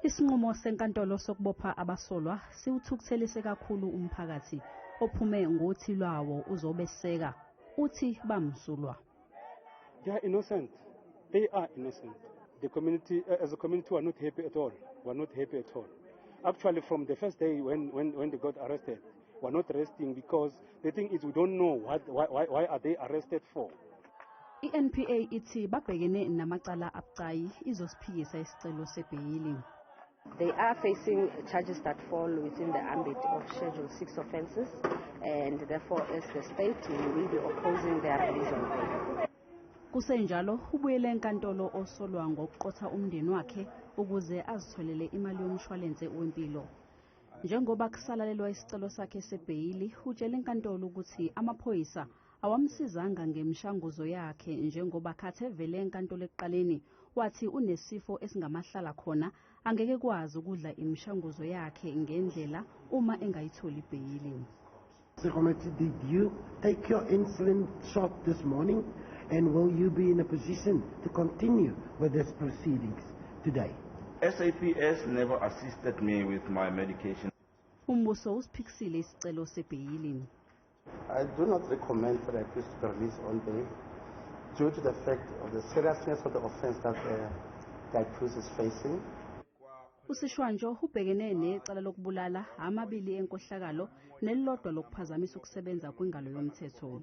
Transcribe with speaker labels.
Speaker 1: Isinqumo senkantolo sokubopha abasolwa siwuthukuthelise kakhulu umphakathi ophume ngothi lwawo uzobeseka uthi bamsulwa.
Speaker 2: They are innocent. They are innocent. The community, as a community, we are not happy at all. We are not happy at all. Actually, from the first day when they got arrested, we are not resting because the thing is we don't know why are they arrested for.
Speaker 1: I-NPA ithi babhekene namacala abucayi, izosiphikisa isicelo sebheyili.
Speaker 3: They are facing charges that fall within the ambit of Schedule 6 offences, and therefore, as the state, we will be opposing their release on bail.
Speaker 1: Kusenjalo, ubuyele enkantolo osolwa ngokuqotha umndeni wakhe ukuze azitholele imali yomshwalense wempilo. Njengoba kusalalelwa isicelo sakhe sebheyili, utshele inkantolo ukuthi amaphoyisa awamsizanga ngemishanguzo yakhe, njengoba khathi evele enkantolo ekuqaleni wathi unesifo esingamahlala khona, angeke kwazi ukudla imishanguzo yakhe ngendlela uma engayitholi ibheyili.
Speaker 4: Segomotsi, did you take your insulin shot this morning, and will you be in a position to continue with these proceedings today?
Speaker 5: SAPS never assisted me with my medication.
Speaker 1: Umbuso usiphikisile isicelo sebheyili.
Speaker 6: I do not recommend for the accused to be released on bail due to the fact of the seriousness of the offense that the accused is facing.
Speaker 1: USishwanjo ubhekene necala lokubulala, amabili enkohlakalo nelilodwa lokuphazamisa ukusebenza kwengalo yomthetho.